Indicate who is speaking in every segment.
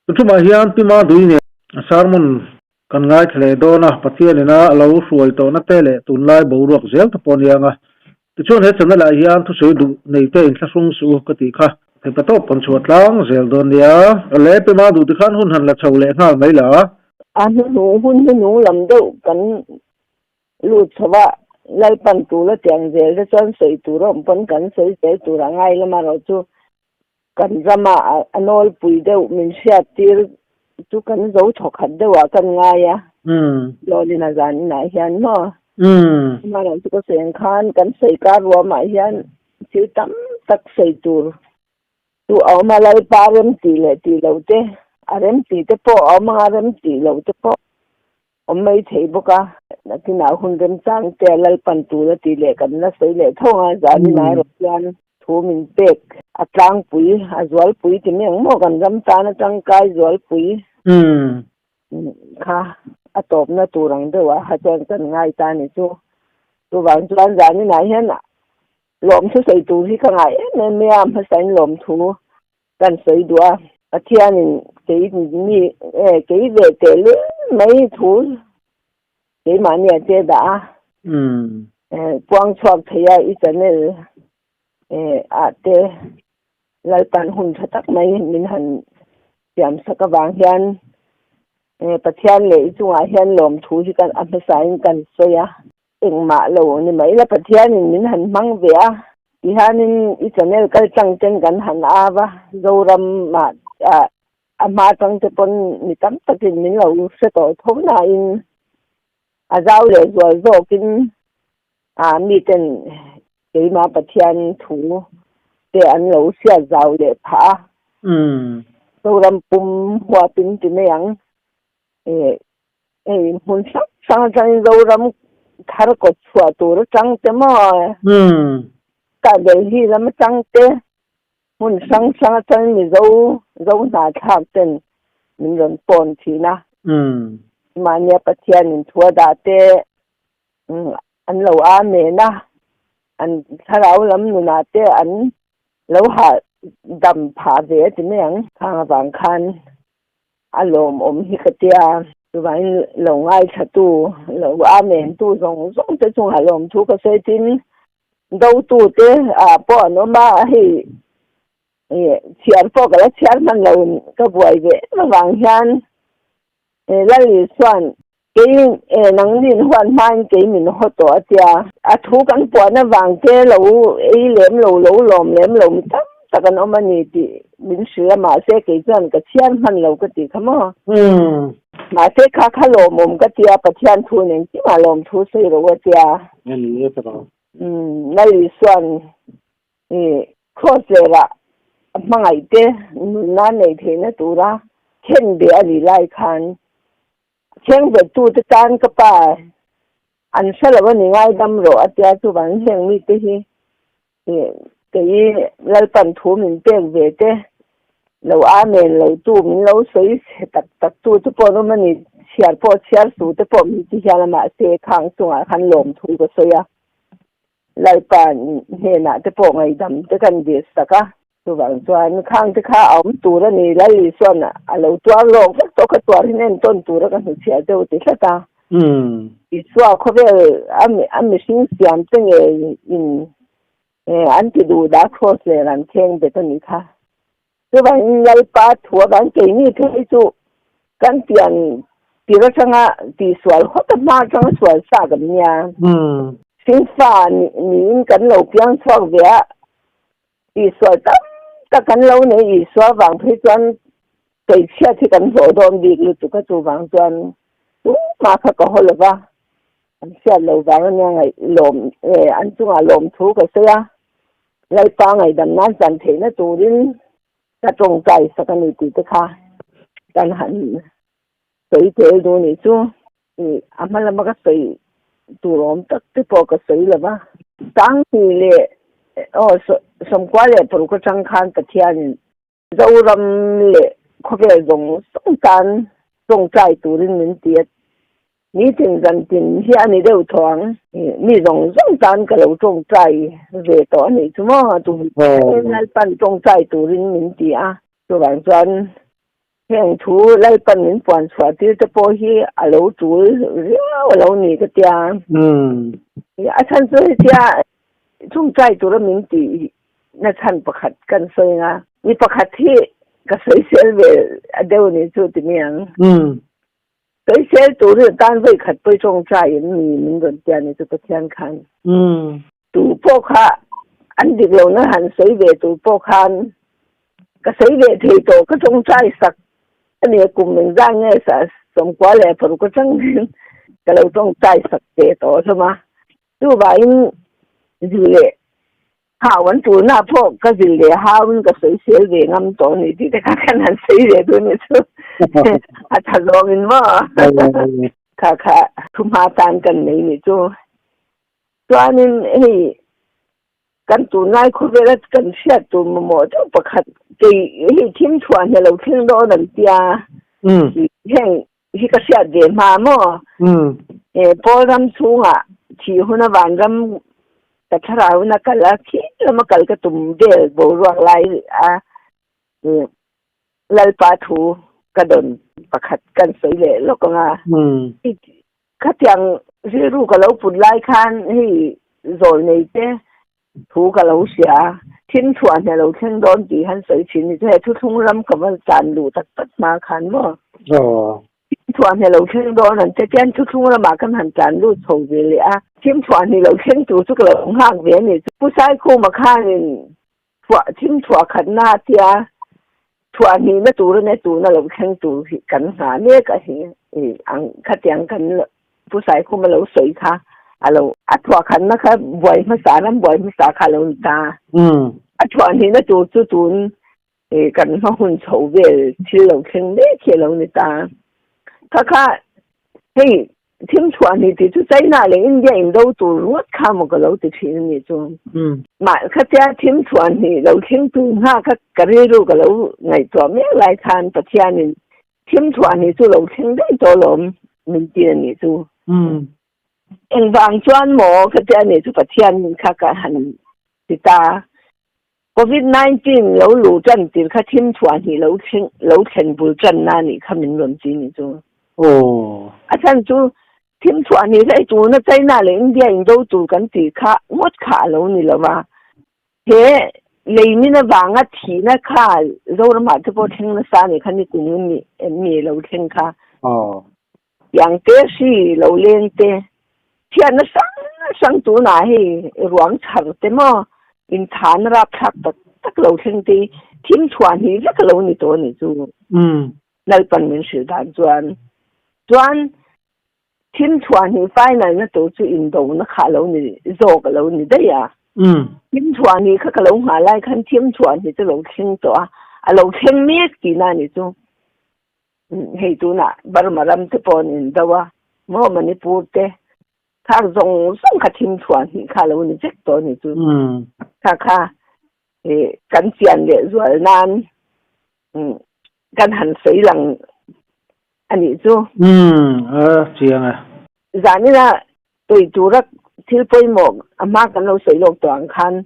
Speaker 1: Tuṭumah hian Pi Madui nen sermon kan ngaithla leh dawn a, Pathian ina a lo hruai tawhna te leh tunlai boruak zel te pawh a ni ang a. Tichuan he channel ah hian thusawi duh nei te inthlahrung suh u ka tih kha. Theihpa tawp kan chhuah tlang zel dawn nia. Awle Pi Madu tikhan hun han la chho leh nghal mai la.
Speaker 2: A hnuhnung hun hnuhnung lam deuh kan lut chho a, Lalpan tul a tiang zel te chuan sawi tur a awm pawn kan sawi zel tur a ngai lama erawh chu Kan rama a nawlpui deuh min hriattir chu kan zo thawkhat deuhah kan ngai a, Lawlin a zan inah hian maw? Amaherawhchu chu ka sawi ang khan kan sawi kar ruamah hian thil tam tak sawi tur chu a awm a, Lalpa rem tih leh tih loh te, a rem tih te pawh a awm ang a, rem tih loh te pawh awm mai thei bawk a. Nakinah hun remchang te a Lalpan tur a tih leh kan la sawi leh tho ang a, zaninah erawh chuan thu min pek a tlangpui, a zualpui ti mai ang maw kan ram tan a tangkai zualpui kha a tawpna tur ang deuh ah kha chuan kan ngai ta ni chu. Chuvang chuan zaninah hian lawmthu sawi tur hi ka ngai em em mai a, hmasain lawmthu Kan sawi duh a, Pathianin kei mi e kei ve teh lul mai thu keimahni a che dah a, puang chhuak thei a i channel ah te Lalpan hun tha tak mai min han siam sak avang hian Pathian leh i chungah hian lawmthu hi kan a hmasain kan sawi a. Engmah lo ni mai la Pathianin min han hmang ve a, tihianin i channel kal tlang ten kan han av a, Zoram ah a hma tang te pawn mi tam takin min lo hre tawh tho nain a zau leh zual zawkin ah miten keimah Pathian thu te an lo hriat zau leh phah a, Zoram pum huapin ti mai ang. Hei hmun hrang hrang atangin Zoram thar kawt chhuah tur atang te maw? Tah Delhi lam atang te hmun hrang hrang atangin Mizo Zo hnahthlak ten min rawn phone thin a. Mahnia Pathianin thu a dah te an lo amen a, an thlarau lam nunah te an lo hah dam phah ve a ti mai ang. Khang avang khan A lawmawm hi ka tia. Chuvangin lo ngaithlatu, lo amentu zawng zawng te chungah lawmthu ka sawi tin, dotute ah pawh an awm a, hei chhiar pawh ka la chhiar hman lo ka buai ve em avang hian Lal Isua'n kei nangni'n huan hmain kei min haw tawh a tia. A thu kan puan avang te lo ei lem lo, lo lawm lem lo mi tam tak an awm a ni tih min hrilh a, mahse kei chuan ka chhiar hman lo ka ti kha maw? Mahse kha kha lawmawm ka tia, Pathian thu nen kimah lawmthu sawi ro a tia. Lal Isua'n Kraws lerah a hmangaihte nunna nei theihna tura khen be a nih lai khan Cheng vettute tan ka pa an hre lo a ni ngaidam rawh a tia chuvang heng mite hi kei Lalpan thu min pek ve te lo amen lo tu min lo sawi chhe tak tak tu te pawh an awm a ni chhiar pawh chhiar su te pawh min ti hian a mahse khang chungah khan lawmthu ka sawi a Lalpan hnenah te pawh ngaihdam te kan dil sak a. Chuvang chuan khang te kha a awm tur a ni, Lal Isua'n a lo tuar lawk vek tawh kha tuar hin entawn tura ka hnuchhiah deuh ti tlat a. Isua khawvel a mihring siam te ngei in an ti duh dah cross len an kheng bet a nih kha. Chuvangin Lalpa thu avang keini phei chu kan pian tir atanga tihsual hawt a hma atanga sual sa kan nia. Hringfa niin kan lo piang chhuak ve a, tihsual tam tak kan lo nei Isua vang phei chuan sawichhiat hi kan hlawh dawn bik lutuk a, chuvang chuan tumah kha ka haw lo va, an hriat lo vang ania ngaih lawm an chungah lawmthu ka sawi a. Lalpa ngaihdam nan chan theihna turin ka tawngtai sak a ni tih te kha kan han sawi tel duh nih chu. A hma lama ka sawi tur awm tak te pawh ka sawi lo va. Sanghnih leh aw sawmkua leh paruk atang khan Pathianin Zoram leh khawvel zawng zawng tan tawngtai turin min ti a. Nitin zantin hi a ni deuh tawh ang. Mi zawng zawng tan ka lo tawngtai ve tawh a nih chu maw? Tum Lalpan tawngtai turin min ti a. Chuvang chuan heng thu Lalpan min puan chhuah tir te pawh hi a lo tul riau a lo ni ka tia. A chhan chu hetia tawngtai tura min tih na chhan pakhat kan sawi ang a. Mi pakhat hi ka sawisel ve a deuh a nih chu ti mai ang. Sawisel tur hi tan vawi khat pawi tawngtai in mi min rawn tia ni chu Pathian khan. Tu pawh kha an dik lohna han sawi ve tur pawh khan ka sawi ve thei tawh ka tawngtai sak a nia kum engzah nge sawmkua leh paruk atangin ka lo tawngtai sak ve tawh hlawm a. Chuvangin zil leh Hau an tulna pawh ka zil leh hauin ka sawisel ve ngam tawh a ni tih te kha kan han sawi ve duh ni chu a tha zawngin maw kha kha thuhma tan kan nei ni chu. Chuanin hei kan tunlai khawvela kan hriat tur mamawh deuh pakhat kei hei thim chhuah hne lo thleng dawn an tia heng hi ka hriat ve hma maw? Paul ram chhungah thih huna vanram ka thlarau in a kal a, khi lama kal ka tum vel boruak lai a Lalpa thu ka dawn pakhat kan sawi leh lawk ang a. Khatiang rilru ka lo put lai khan hei zawl nei te Thu ka lo hria a, thim chhuah hne lo thleng dawn tih han sawi thin ni chu he thuthlung ram ka va tan luh tak tak hma khan maw? Thim chhuah hne lo thleng dawn an che chian thuthlung ramah kan han tan lut chho ve leh a, thim chhuah hni lo thleng tur chu ka lo nghak ve a ni. Pu Saikhuma khanin chhuah thim chhuah khatna a tia chhuah hnihna tur a nia tuna lo thleng tur hi kan nghah mek a hi ang khatiang kan Pu Saikhuma lo sawi kha a lo a thuah khatna kha buai hmasa ram buai hmasa kha a lo ni ta. A thuah hnihna tur chu tun kan hma hun chho vel thil lo thleng mek hi a lo ni ta. Kha kha hei thim chhuah hnih tih chu China leh India indo tur ngawt kha maw ka lo ti thin a nih chu. Mah khatia thim chhuah hnih lo thleng tur hna kha ka rilru ka lo ngaihtuah mek lai khan Pathianin Thim chhuah ni chu lo thleng daih tawh lawm min ti a nih chu. Engvang chuan maw ka ti a nih chu Pathian min kha ka han ti ta. Covid 19 lo luh tan tir kha thim chhuah hnih lo thleng lo thlen bul tan na nih kha min rawn ti nih chu. A chhan chu thim chhuah hnih hlei tuna China leh India indo tur kan tih kha ngawt kha a lo ni lo va. He leimin avanga thihna kha Zoramah te pawh thleng nasa a nih kha nikum in mi lo thleng kha. Tiang te hri lo leng te chhiatna hrang hrang tunah hei ruang chhar te maw inthan rapthlak tak tak lo thleng te hi thim chhuah hnih vek a lo ni tawh a nih chu. Lalpan min hrilh dan chuan chuan Thim chhuah hnih final na tur chu indona kha a lo ni zawk a lo ni daih a. Thim chhuah hnih kha ka lo nghah lai khan thim chhuah hnih chu lo thleng tawh a, a lo thleng mek tihna a ni chu. Hei tunah Burma ram te pawh an indo a, maw Manipur te khak zawng zawng kha thim chhuah hnih kha a lo ni vek tawh a ni chu. Kha kha kan chian leh zual nan kan han sawi lang a nih chu.
Speaker 1: Umm a chiang e.
Speaker 2: Zanina tui tura thil pawimawh a hma kan lo sawi lawk tawh ang khan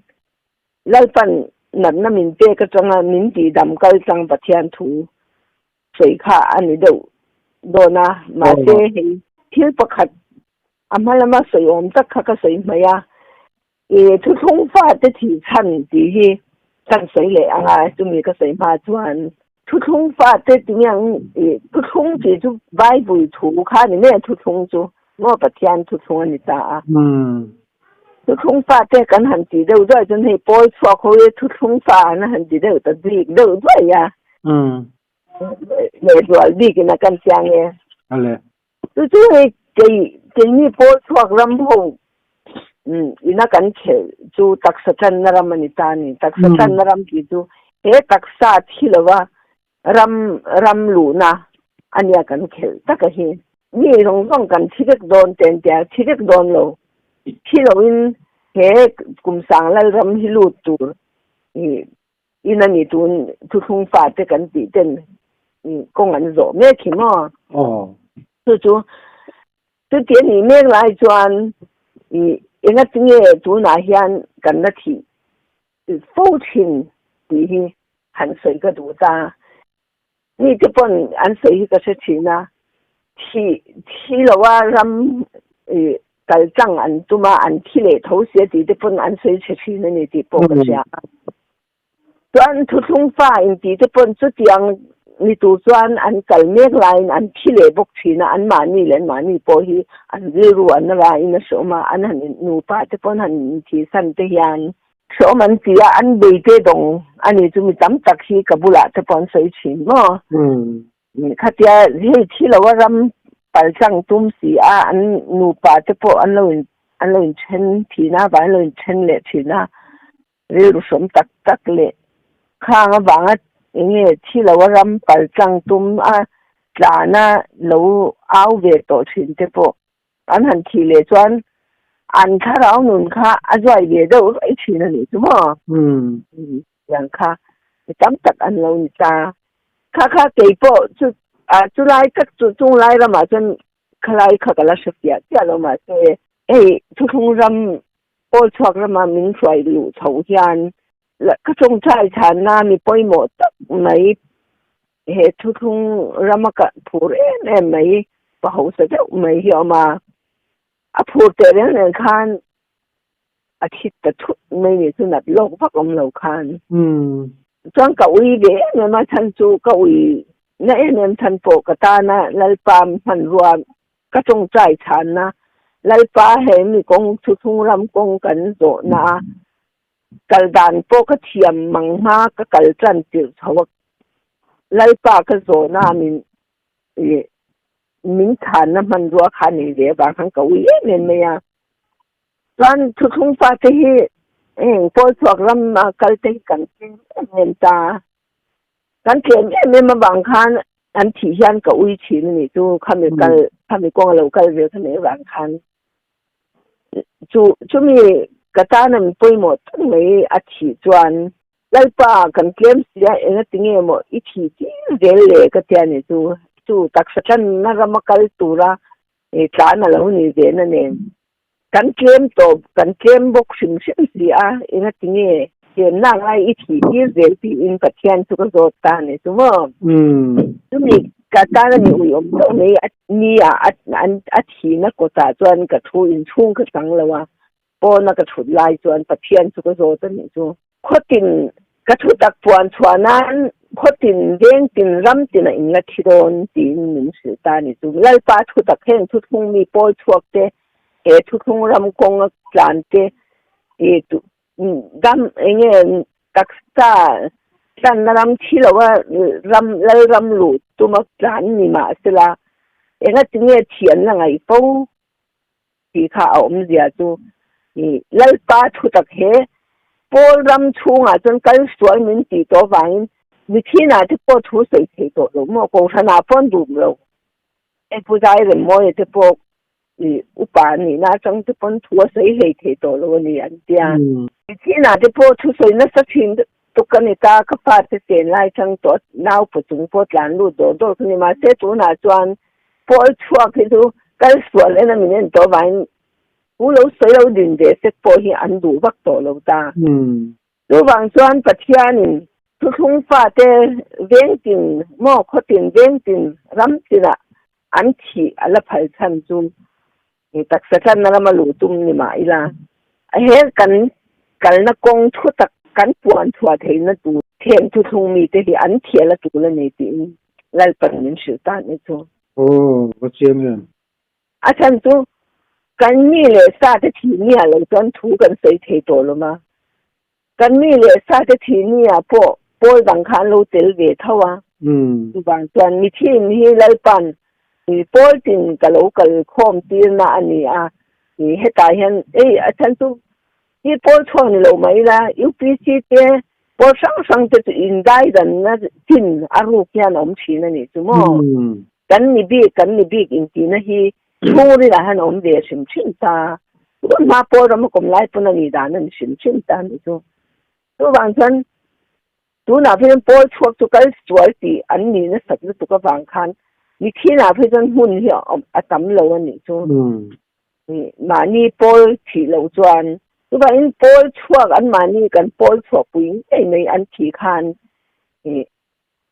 Speaker 2: Lalpan natna min pek atanga min tihdam kal tlang Pathian thu sawi kha a ni deuh dawn a, mahse hei thil pakhat a hma lama sawi awm tak kha ka sawi hmaih a, I thuthlung fate thih chhan tih hi kan sawi leh ang a, chumi ka sawi hma chuan thuthlung fate ti nge ang i thuthlung tih chu Bible thu kha a ni mai a, thuthlung chu maw Pathian thuthlung a ni ta a. Thuthlung fate kan han tih deuh duai chuan hei pawl chhuak ho hi thuthlung fa an han ti deuh ta bik deuh duai a, lehzual bikin a kan chiang e. Chu chu hei kei keini pawl chhuak ram ho ina kan khelh chu taksa tanna ram a ni ta a ni. Taksa tanna ram tih chu he taksa thi lova ram ram luhna a nia kan khelh tak a hi. Mi zawng zawng kan thi vek dawn te an tia, thi vek dawn lo. Thi loin he kum sang lal ram hi lut tur in a ni tun thuthlung fate kan tih ten kawng an zawh mek hi maw? Chu chu Chuti a nih mek lai chuan engatinge tunah hian kan la thih fo thin tih hi han sawi ka duh ta. Mi te pawn an sawi hi ka hre thin a, thih thi loa ram kal tlang an tum a, an thi leh tho si a tih te pawn an sawi chhe thin a ni tih pawh ka hria a. Chuan thuthlung fa intih te pawn chutiang ni tur chuan an kal mek laiin an thi leh bawk thin a, anmahni leh anmahni pawh hi an rilru an raiin a hreawm a, an han nupa te pawn han inthihsan te hian hreawm an ti a, an bei te dawng a ni chu mi tam tak hi ka bulah te pawh an sawi thin maw? Khatia hei thi lo a ram paltlang tum si a, an nupa te pawh an lo in an lo inthen thin a, vang an lo inthen leh thin a. Rilru hrawm tak tak leh khang avanga enge thi lo a ram paltlang tum a tlana lo au ve tawh thin te pawh an han thih leh chuan an thlarau nun kha a zuai ve deuh ruai thin a nih chu maw? Tiang kha mi tam tak an lo ni ta. Kha kha kei pawh chu chulai tak chu chunglai ramah chuan khalai kha ka la hre fiah chiah lo mahse hei thuthlung ram Pawl chhuak rama min hruai luh chho hian ka tawngtai chhanna mi pawimawh tak mai he thuthlung rama ka phur em em mai pa hausa deuh mai hi a awm a, a phur teh reng reng khan a thi ta thut mai ni chu nat lawk vak awm lo khan. Chuan ka ui ve em em a chhan chu ka ui na em em chhan pawh ka tana Lalpa hmanrua Ka tawngtai chhanna, Lalpa he mi kawng thuthlung ram kawng kan zawhna a kal dan pawh ka thiam mang hma ka kal tan tirh chho a, Lalpa ka zawhna a min ih min chhanna hmanrua kha a nih ve avang khan ka ui em em mai a. Chuan thuthlung fate hi heng Pawlchhuak ram a kal te hi kan tlem em em ta. Kan tlem em em avang khan an thih hian ka ui thin a nih chu khami kal khami kawng a lo kal ve khami avang khan chu chumi ka tan an pawimawh tak mai a thih chuan Lalpa kan tlem si a enga tinge maw i thih tir zel le ka tia nih chu chu taksa tlanna rama kal tura tlan a lo ni ve na nen. Kan tlem tawp, kan tlem bawk hrim hrim si a, enga tinge tlemna ngai i thih tir zel tiin Pathian chu ka zawt ta a ni chu maw? Chumi ka tan a ni ui awm deuh mai a ni a, a thihna kawtah chuan ka thu inchhung ka chang lo a, pawna ka thut lai chuan Pathian chu ka zawt a nih chu. Khawtin ka thu tak puan chhuah nan khawtin vengtin ramtin a inla thi dawn tiin min hrilh ta a ni chu. Lalpa thu tak heng thuthlung mi pawl chhuak te, he thuthlung ram kawnga tlan te i dam enge taksa tlanna ram thi loa ram lalram luh tuma tlan ni mahsela engatinge thi an la ngaih fo tih kha a awmzia chu i Lalpa thu tak he Paul ram chhungah chuan kal sual min tih tawh avangin mithinah te pawh thu sawi thei tawh lo maw, Kohhranah pawh an duh lo. Hei Pu Zai Remmawia te pawh i upa nihna atang te pawn thu a sawi hlei thei tawh lo a ni an tia. Mithinah te pawh thu sawi nasa thin tuk a ni ta, ka fate chen lai chang tawh nau paw chung pawh tlan lut dawr dawr kha ni mahse tunah chuan Pawl chhuak hi chu kal sual en a min en tawh avangin pu lo sawi lo din ve sek pawh hi an duh vak tawh lo ta. Chuvang chuan Pathianin thuthlung fate vengtin maw khawtin vengtin ram tinah an thih a la phal chhan chu taksa tlanna lama luh tum ni mah ila he kan kalna kawng thu tak kan puan chhuah theihna tur theng thuthlung mite hi an thih a la tul a ni tiin Lalpan min hrilh ta ni chu.
Speaker 1: Aw, ka chiang em?
Speaker 2: A chhan chu kan mi leh sa te thih ni ah lo chuan thu kan sawi thei tawh lo ma. Kan mi leh sa te thih ni ah pawh pawl dang kha an lo tel ve tho a. Chuvang chuan mithin hi Lalpan pawl tin ka lo kal khawm tirna a ni a, hetah hian ei a chhan chu hi pawl chhuak ni lo mai ila UPC te pawl hrang hrang te chu indaidanna chin a ruk hian a awm thin a nih chu maw? Kan ni bik kan ni bik intihna hi chhungrilah hian a awm ve hrim hrim ta. Tun hma pawl ram a kawm lai pawn a nih dan a ni hrim hrim ta a nih chu. Chuvang chuan tunah phei chuan pawl chhuak chu kal sual tih an nih nasat lutuk avang khan. Mithinah phei chuan hmun hi a tam lo a nih chu. Mahni pawl thih loh chuan chuvangin pawl chhuak an mahni kan pawl chhuahpui ngei mai an thih khan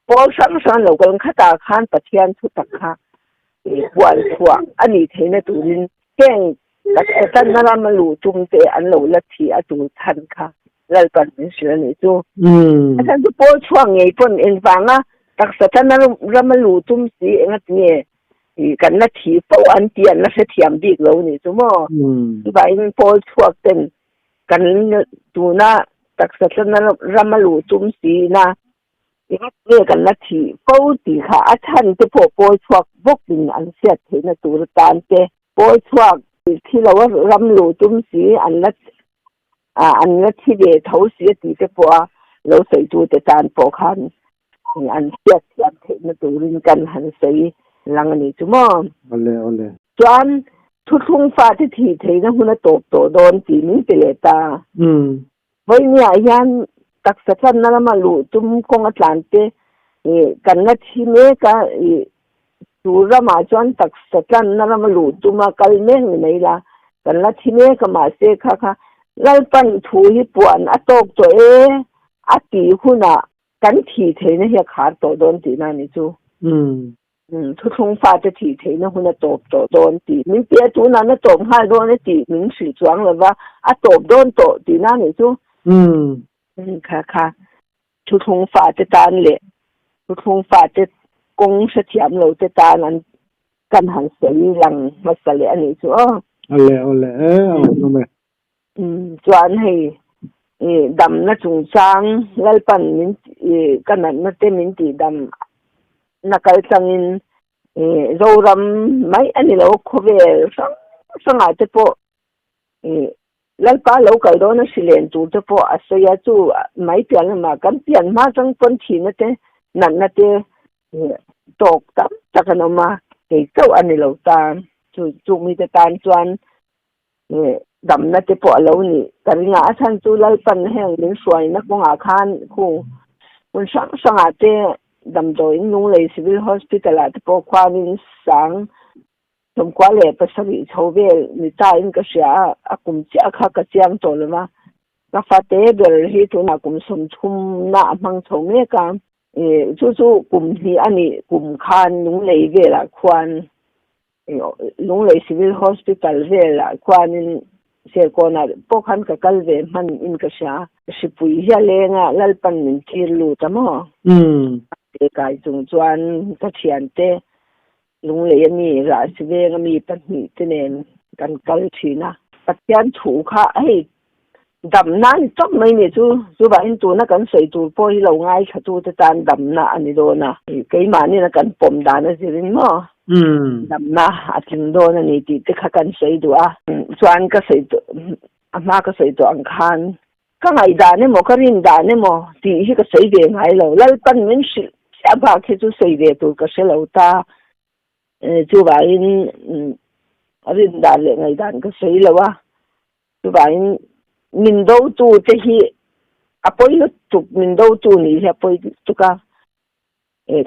Speaker 2: pawl hrang hrang lo kal khatah khan Pathian thu tak kha puan chhuah a nih theihna turin heng taksa tanna rama luh tum te an lo la thih a tul chhan kha Lalpan min hrilh a nih chu. A chhan chu pawl chhuak ngei pawn engvanga taksa tanna rama luh tum si engatinge kan la thih fo an tih an la hrethiam bik lo nih chu maw. Chuvangin pawl chhuak ten kan tuna taksa tanna rama luh tum si na Engatinge kan la thih fo tih kha a chhan te pawh pawl chhuak bawkin an hriat theihna tur atan te, pawl chhuak thi lo a ram luh tum si an la an la thi ve tho si a tih te pawh a lo sawitute tan pawh khan an hriat thiam theihna turin kan han sawi lang a ni chu maw.
Speaker 1: Awle awle.
Speaker 2: Chuan thuthlung fate thih theihna hun a tawp tawh dawn tih min ti leh ta. Vawinia hian taksa tlanna lama luh tum kawng a tlan te kan la thi mek a, chu ramah chuan taksa tlanna lama luh tum a kal mek ni mai la, kan la thi mek a mahse kha kha Lalpan thu hi puan a tawk tawh e a tih hunah kan thih theihna hi a khar tawh dawn tihna a ni chu. Thuthlung fate thih theihna hun a tawp tawh dawn tih min ti a, tunah na tawp nghal dawn e tih min hrilh chuang lo va, a tawp dawn tawh tihna a nih chu. Kha kha thuthlung fate tan leh thuthlung fate kawng hrethiam lo te tan an kan han sawi lang hmasa leh a nih chu aw.
Speaker 1: Awle awle e a awm e.
Speaker 2: Chuan hei damna chungchang Lalpan min ka natna te min tihdam na kal tlangin Zoram mai a ni lo khawvel hrang hrangah te pawh Lalpa lo kal dawn a hri len tur te pawh a sawi a, chu mai pian lamah kan pian hma chang pawn thihna te natna te tawk tam tak an awm a, kei chauh a ni lo ta chu chu mite tan chuan Damna te pawh a lo nih ka ring a, a chhan chu Lalpan heng min hruaina kawngah khan khu hmun hrang hrangah te damdawiin Lunglei Civil Hospital ah te pawh khuanin sang 47 chho vel ni ta in ka hria a, a kum chiah kha ka chiang tawh lo va, ka fate ber hi tunah kum 30 na a hmang chho mek a, chu chu kum hnih a nih kum khan Lunglei velah khuan Lunglei Civil Hospital velah khuanin Serkawnah pawh khan ka kal ve hman in ka hria. Hripui hi a leng a, Lalpan min thlir lut a maw? Te kai chung chuan ka thiante Lunglei a mi, Rahsi veng a mi pahnih te nen kan kal thin a. Pathian thu kha hei Damna a ni tawp mai ni chu, chuvangin tuna kan sawi tur pawh hi lo ngaithlatute tan damna a ni dawn a, keimahni kan pawm dan a zirin maw damna a tling dawn a ni tih te kha kan sawi duh a, chuan ka sawi tawh a hma ka sawi tawh ang khan ka ngaihdan emaw ka rin dan emaw tih hi ka sawi ve ngai lo, Lalpan min hrilh chiah bak hi chu sawi ve tur ka hre lo ta, chuvangin rin dan leh ngaihdan ka sawi lo a. Chuvangin min dotu te hi a pawi lutuk, min dotu nih hi a pawi lutuk a.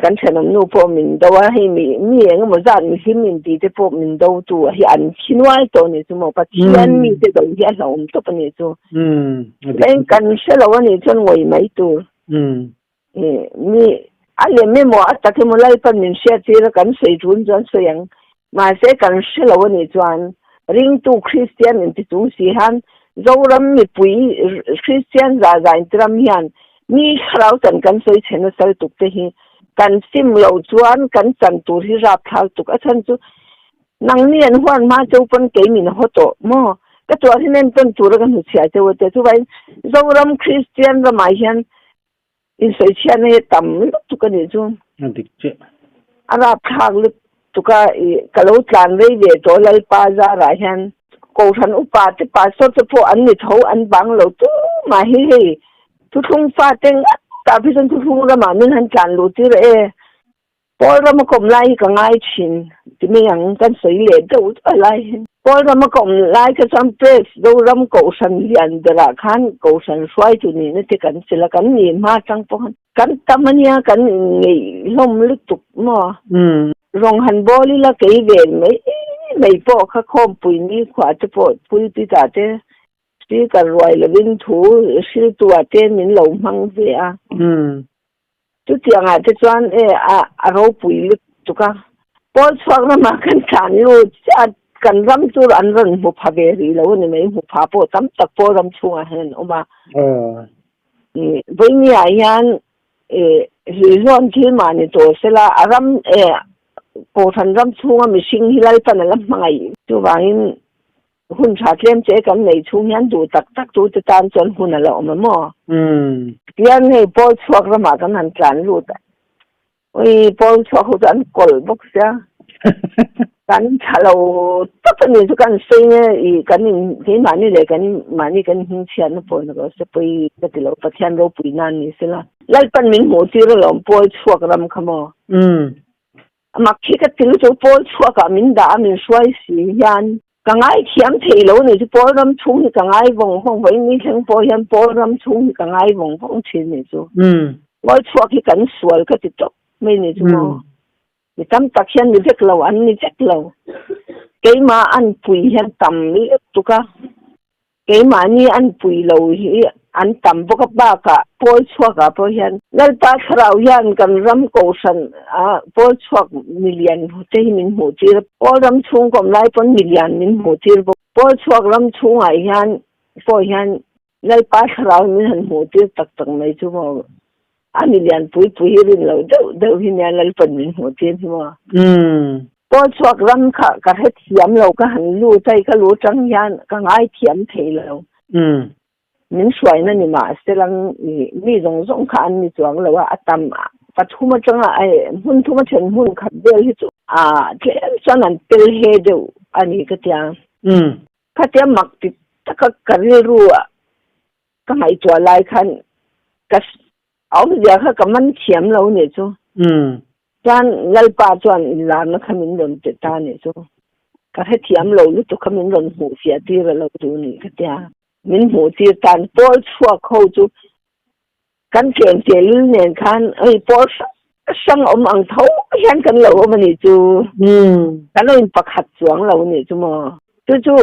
Speaker 2: Kan thenawm nu pawh min do a, hei mi mi eng emaw zat mihlim inti te pawh min dotu a hi an thi nual tawh a nih chu maw, Pathian mite do hi a hlauhawm tawp a nih chu. Eng kan hre lo a nih chuan ngawih mai tur. Mi a lem emaw a tak emaw Lalpan min hriat tir a kan sawi tun chuan sawi ang. Mahse kan hre lo a nih chuan ringtu Kristian inti chung si hian Zoram mipui Kristian za za inti ram hian mi thlarau chan kan sawi chhe nasa lutuk te hi kan sim loh chuan kan chan tur hi rapthlak tuk. A chhan chu nangni an huan hma cheu pawn kei min haw tawh maw? Ka tuar hi nen tawn tura ka hnuchhiah cheu a tia. Chuvangin Zoram Kristian ramah hian Insawichhiatna hi tam lutuk a nih chu.
Speaker 1: A dik chiah.
Speaker 2: A rapthlak lutuk a, i ka lo tlan rei ve tawh Lalpa zarah hian Kohhran upa te pastor te pawh an ni tho an bang lo tumah hi hei thuthlung fate ngat tah phei chuan thuthlung ramah min han tlan luh tir e. Pawl rama ka awm lai hi ka ngai thin ti mai ang kan sawi leh deuh deuh lai hi. Pawl rama ka awm lai kha chuan Press Zoram Kohhran lian berah khan Kohhran hruaitu nihna te kan chilh a, kan nih hma atang pawh khan kan tam ania kan inngeih hlawm lutuk maw? Rawng han bawl ila kei ve mai mai pawh kha khawmpui ni khuah te pawh pulpit ah te speaker ruai lovin thu hriltu ah te min lo hmang ve a. Chutiang ah te chuan e a a ropui lutuk a. Pawl chhuak ramah kan tlan lut chiah a, kan ram chu an rawn hmu pha ve rih lo a ni mai, hmu pha pawh tam tak pawh ram chhungah hian an awm a. Vawiini ah hian Hluihlawn thil mah ni tawh sela, a ram Kohhran ram chhunga mihring hi Lalpan a la hmangaih. Chuvangin hun tha tlem che kan nei chhung hian duh tak tak tute tan chuan hun a la awm a maw? Tihian hei Pawl chhuak ramah kan han tlan lut a, ui Pawl chhuak ho chu an kawlh bawk sia. Kan tha lo tawp a ni chu kan sawi nge i kan in keimahni leh kan mahni kan hmingchhiatna pawh ni rawh se pawi ka ti lo Pathian ropui nan ni sela Lalpan min hmuh tir alawm pawl chhuak ram kha maw mak khi ka ti lutuk pawl chhuak ah min dah a min hruai si hian ka ngaithiam thei lo ni chu pawl ram chhung hi ka ngai vawng vawng vawiin ni thleng pawh hian pawl ram chhung hi ka ngai vawng vawng thin ni chu pawl chhuak hi kan sual ka ti tawp mai ni chu maw. Mi tam tak hian mi vek lo, an ni vek lo. Keimah an pui hian tam lutuk a, keimahni an pui lo hi an tam bawk a, bakah pawl chhuakah pawh hian Lalpa Thlarau hian kan ram kohhran a pawl chhuak milian te hi min hmuh tir a, pawl ram chhung kawm lai pawn milian min hmuh tir bawk. Pawl chhuak ram chhungah hian pawh hian Lalpa Thlarau min han hmuh tir tak tak mai chu maw? A mi lian pui pui hi rin loh deuh deuh hi nia Lalpan min hmuh tir hi maw? Pawl chhuak ram kha ka hrethiam lo, ka han lut a, i ka lu tang hian ka ngaithiam thei lo. Min hruaina ni mah se lang mi zawng zawng kha an ni chuang lo a, a tam pathum atanga hmun thum a then hmun khat vel hi chu a tlem chuan an pel he deuh a ni ka tia. Khatia mak ti taka ka rilru a ka ngaihtuah lai khan ka awmzia kha ka man thiam lo nih chu. Chuan Lalpa chuan inlarna kha min rawn pe ta nih chu. Ka hrethiam lo lutuk kha min rawn hmuh fiah tir a lo duh nih ka tia. Min hmuh tir tan pawl chhuak ho chu Kan tlem tehlul nen khan hei pawl hrang hrang awm ang tho hian kan lo awm a nih chu. Kan lo in pakhat chuang lo a nih chu maw. Chu chu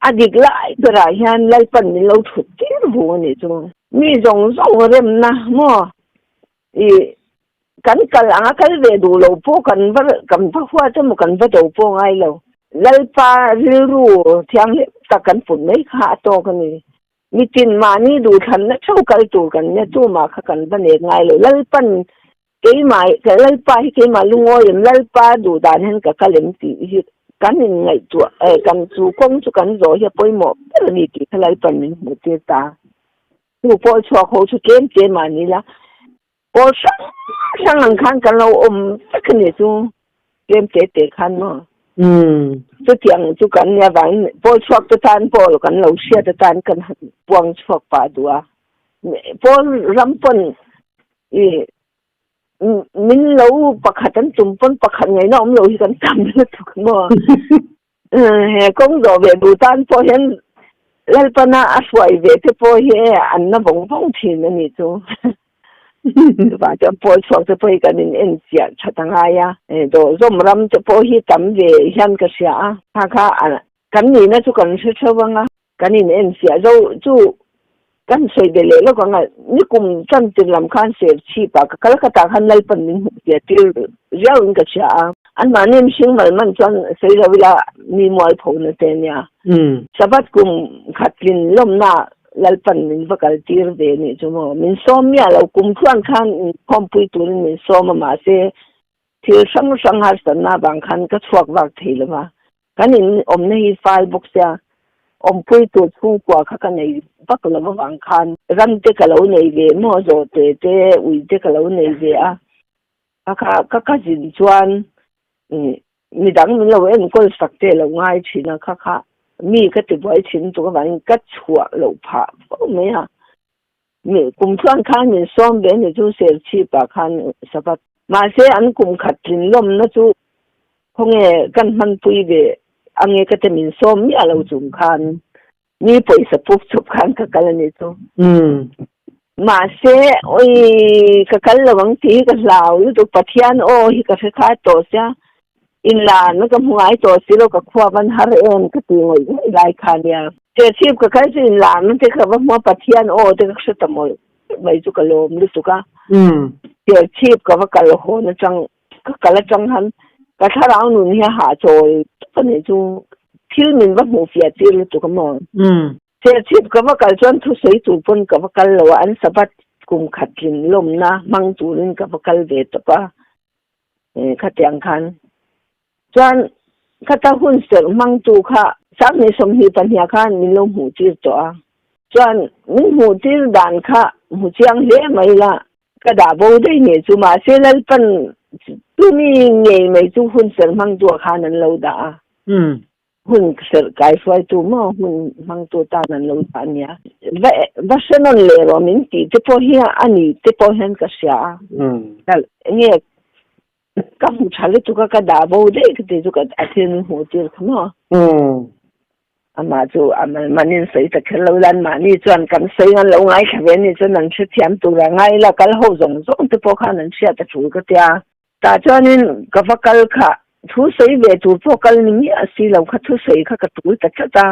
Speaker 2: a dik lai berah hian Lalpan min lo thut tir vung a nih chu. Mi zawng zawng remna maw i kan kal anga kal ve duh lo pawh kan va kan va huat emaw kan va do pawh ngai lo. Lalpa rilru thianghlim tak kan put mai kha a tawk a ni. Mitin mahni duhthlanna theuh kal tur kan nia, tumah kha kan va nek ngai lo. Lalpan keimah, Lalpa hi keimah lungawi em, Lalpa duh dan hian ka kal em tih hi kan inngaihtuah, kan chu kawng chu kan zawh hi a pawimawh ber a ni tih kha Lalpan min hmuh tir ta. Chu pawh chhuak ho chu tlem tlem ah ni la, Pawl hrang hrang ang khan kan lo awm vek a ni chu, tlem te te khan maw. Chutiang chu kan nia vangin pawl chhuak te tan pawh kan lo hriat atan kan han puang chhuak pah duh a. Pawl ram pawn i min lo pakhat an tum pawn pakhat ngaihna awm lo hi kan tam lutuk maw. He kawng zawh ve duh tan pawh hian Lalpana a hruai ve te pawh hi an na vawng vawng thin a nih chu. Chuvang chuan pawl chhuak te pawh hi kan in en chiah that a ngai a. Dawhzawm ram te pawh hi tam ve hian ka hria a. Kha kha kan nihna chu kan hre theuh ang a. Kan in en chiah zo chu kan sawi be leh lawk ang a. Nikum chantir lam khan ser chhip ah ka kal ka tah khan Lalpan min hmuh tia tir riau in ka hria a. Anmahni mihring mal man chuan sawi lo ila mi mualpho na te nia. Sabbath kum khat tlin lawmna Lalpan min va kal tir ve nih chu maw. Min sawm miah lo kum tluan khan inkhawmpui turin min sawm a mahse thil hrang hrang harsatna avang khan ka chhuak vak thei lo va. Kan in awmna hi fal bawk sia, awmpui tur chhungkua kha ka nei vak lo avang khan ram te ka lo nei ve maw, zawhte te, ui te ka lo nei ve a, ka kha ka ka zin chuan midang min lo enkawl sak te lo ngai thin a, kha kha mi ka ti buai thin tuk avangin ka chhuah loh phah fo mai a, mi kum chuan khan min sawm ve a ni chu Serchhip ah khan Sabbath. Mahse an kum khat tlin lawmna chu khawnge kan hmanpui ve ange ka te min sawm miah lo chung khan mi pawisa puk chawp khan ka kal a ni chu. Mahse oi ka kal lo ang tih hi ka hlau lutuk Pathian aw hi ka hre kha tawh sia. Inlarna ka hmu ngai tawh si lo, ka khua van har em ka ti ngawih ngawih lai kha nia. Serchhip ka kal chu inlarna te ka va hmu a, Pathian aw te ka hre ta mawlh mai chu ka lawm lutuk a. Serchhip ka va kal hawn atang, ka kal atang han ka thlarau nun hi a hahchawl tawp a nih chu, thil min va hmuh fiah tir lutuk a maw. Serchhip ka va kal chuan thusawi tur pawn ka va kal lo a, an Sabbath kum khat tlin lawmna hmang turin ka va kal ve tawp a. Khatiang khan chuan khata hun serh hmangtu kha sanghnih 22 khan min lo hmuh tir tawh a, chuan min hmuh tir dan kha hmu chiang hle mai la, ka dah bo daih nih chu, mahse Lalpan tumi ngei mai chu hun serh hmangtu ah khan an lo dah a. Hun serh kai hruaitu maw hun hmangtu tan an lo dah a nia. Va va hre nawn leh rawh min tih te pawh hi a ni te pawh hian ka hria a. Nge ka hmu tha lutuk a ka dah bo daih ka ti chu ka a thil min hmuh tir kha maw. Amah chu a manin sawi ta kher lo ila anmahni chuan kan sawi ngan lo ngaithla ve ni chuan an hrethiam tur a ngai ila kal ho zawng zawng te pawh khan an hriat a tul ka tia. Tah chuanin ka va kal kha thu sawi ve tur pawh kal ni miah si lo kha thu sawi kha ka tul ta tlat a.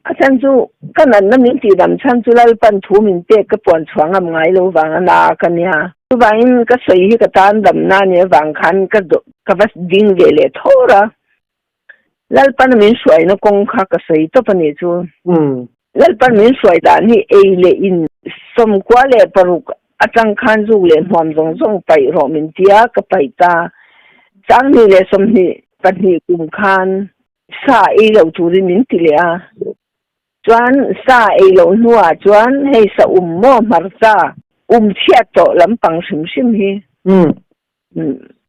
Speaker 2: A chhan chu ka natna min tihdam chhan chu Lalpan thu min pek ka puan chhuah ngam ngai lo vang a na ka nia. Chuvangin ka sawi hi ka tan damna a nih avang khan ka ka va ding ve leh thawr a. Lalpan min hruaina kawng kha ka sawi tawp a nih chu. Lalpan min hruai dan hi ei leh in 96 atang khan zuk leh hmuam zawng zawng paih rawh min tia ka paih ta. 2022 kum khan sa ei lo turin min ti leh a. Chuan sa ei loh hnuah chuan hei sa um maw hmarcha um chhiat tawh lampang hrim hrim hi.